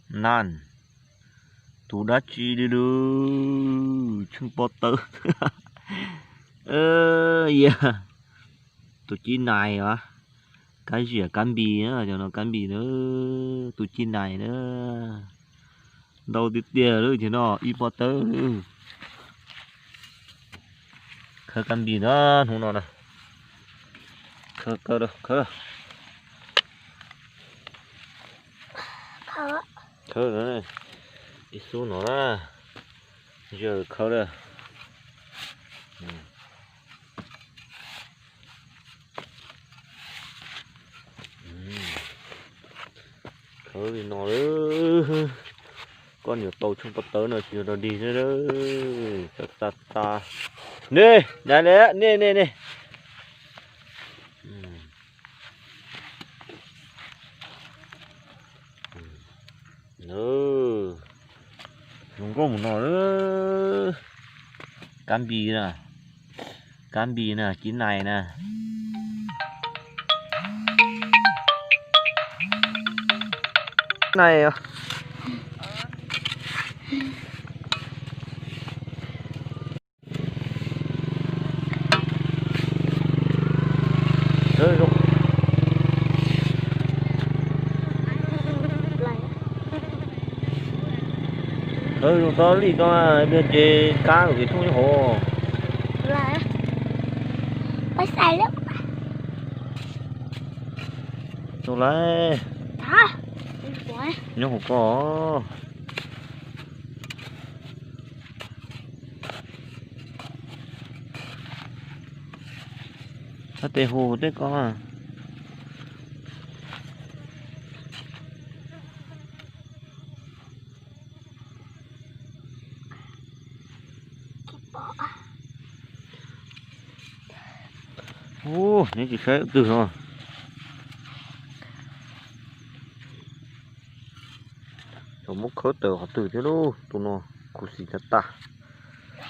Nan, tus dab tsi du du, tsheej pob tawb. Yog tus cib nais os. Kab ziam kab npis na, cov no kab npis na, tus cib nais na. Ntau tiag tiag lawm ces no ib pob tawb. Khawb kab npis na, hnub no na. Khawb, khawb, khawb. Khawb, ib xub no na. Yog khawb na. Khawb li no lawm. Koj niam tau tsheej pob tawb no tsis yog dog dig na. Xav xav xav. Nej, nej, nej, nej. Zoo nkauj mus no. Kab npis na, kab npis na, cib nais na. Nais. Zoo tau li ko, ces kab lawm kev thooj nyob hauv. Tau lawm. Nyob hauv ko. Hab tes hu tej ko. Ub, neb tsis saib twg no. Tau muab khawb tawm qhov twg thiab lauj, tus no khuv xim tag tag.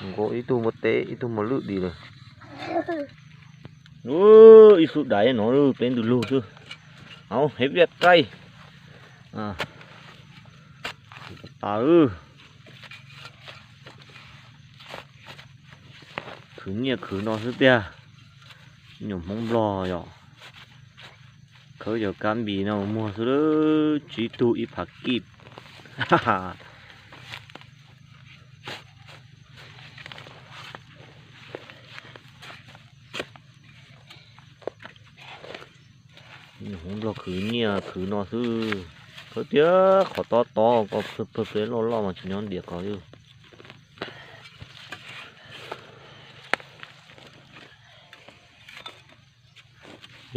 Nkaus ib tug muaj teb ib tug muaj lwj di lawm. Ib xub daiv no peb ntws lug xwb. Au, hev viaj qaij. Tas, khwv nyiaj khwv no xwb tiag. Nyuam Hmoob Nplog yom, khawb cov kab npis no muag xwb, tsib tug ib phav kib. Nyuam Hmoob Nplog khwv nyiaj khwv no xwb. Khawb tiag qhov tob tob ko, pawg pawg peb loj loj mas tsis nyob ntiav ko li.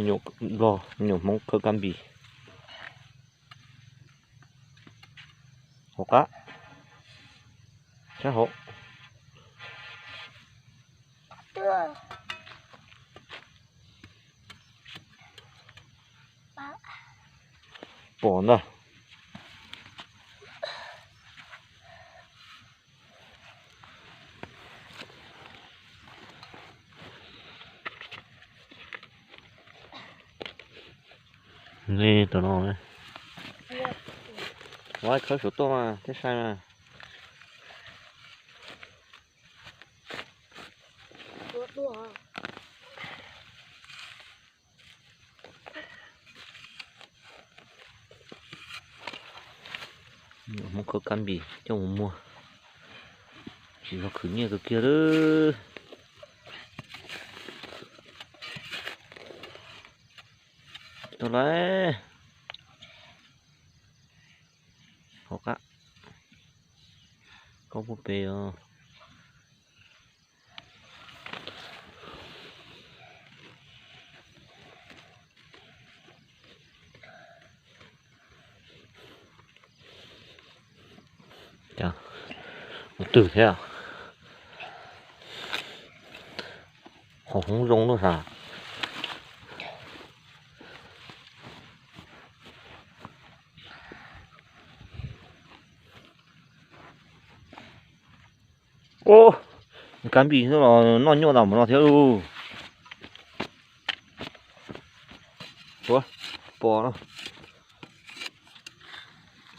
Nyuam Nplog, nyuam Hmoob khawb kab npis. Hauv qab, sab hauv. Pom ntag. Li tom no, khawb saum tuaj mas thiaj sai mas. Hmoob khawb kab npis coj mus muag, tsis yog khwv nyiaj kawg kiag lawm. Tau lawm. Hauv qab, koj puag pem os. Mus twg thiab? Hauv hoob zoo lawm sas. Ub, kab npis xwb los noj nyuaj tas mus no thiab lauj. Ua, pom no.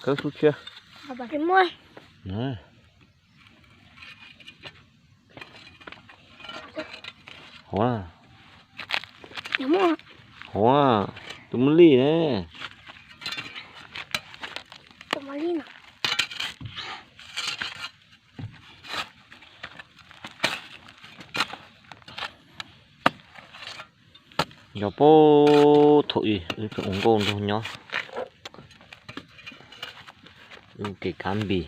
Khawb xub tshiab. Muaj. Hov, hov, tus muaj lij ne. Yog puag thaum ub wb tseem ua nkauj nraug nyob, wb kev kab npis.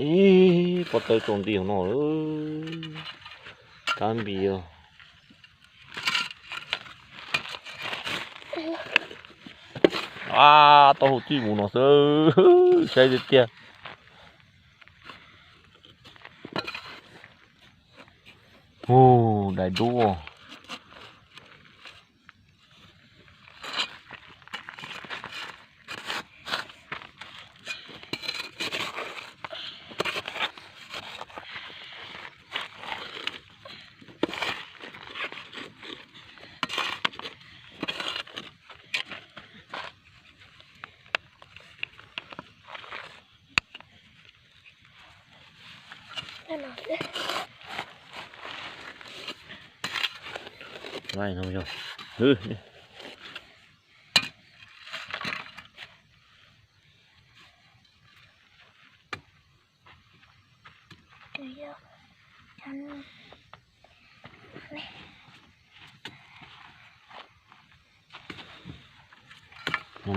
Ib pob tawb tsaus nti hauv no, kab npis os. A, taub hau txij mus no xwb, saib tiag tiag. Hu, dais dub.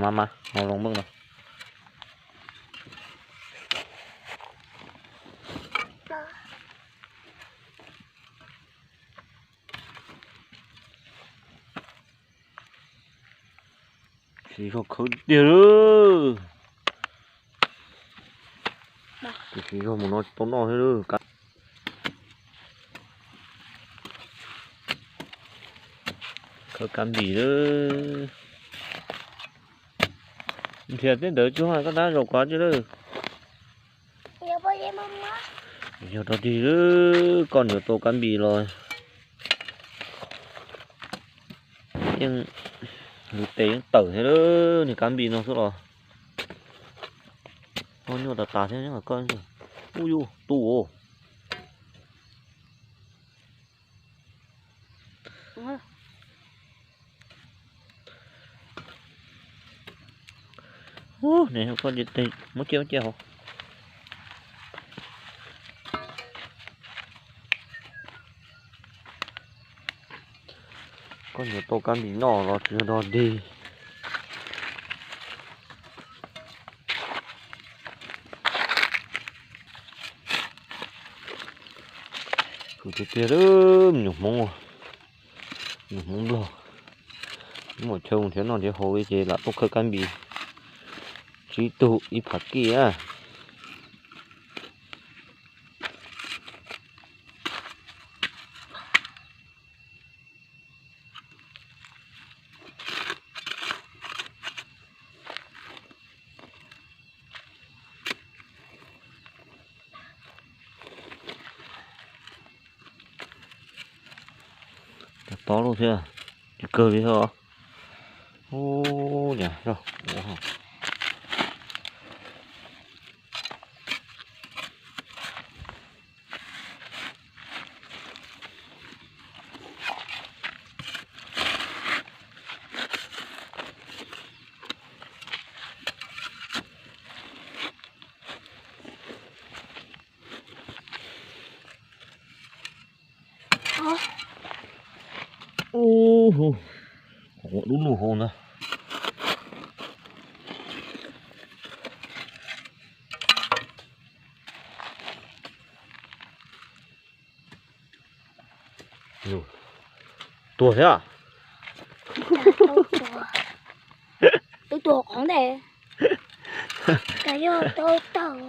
Mas mas, los zoo meej no. Siv zog khawb tiag lawm. Siv zog mus no tau noj thiab lawm. Khawb kab npis lawm. Nrhiav tej ntawd tsuas koj tab zaum kov tsi lawm. Yog rog dig lawm, koj yuav tau kab npis los yeej, lub tes yeej tawm thiab lawm, niag kab npis no xwb los. Nyuaj tas tas thiab koj. Ub yus tu. Ub, ne koj muab ciaj muab ciaj hauv. Koj yuav tau kab npis noj los tsis yog dog dig. Khwv tiag tiag lawm, me nyuam Hmoob, me nyuam Hmoob Nplog. Muaj chaw mus nrhiav noj nrhiav haus li ces lam tuaj khawb kab npis, tsib tug ib phav kij na. Tau tob lawm thiab, tsis kawg li thiab os. Ub, niam. Ub, dub lug hauv ntag. Tuag thiab. Twb tuag qhov ntej. Cas yog tau tawg.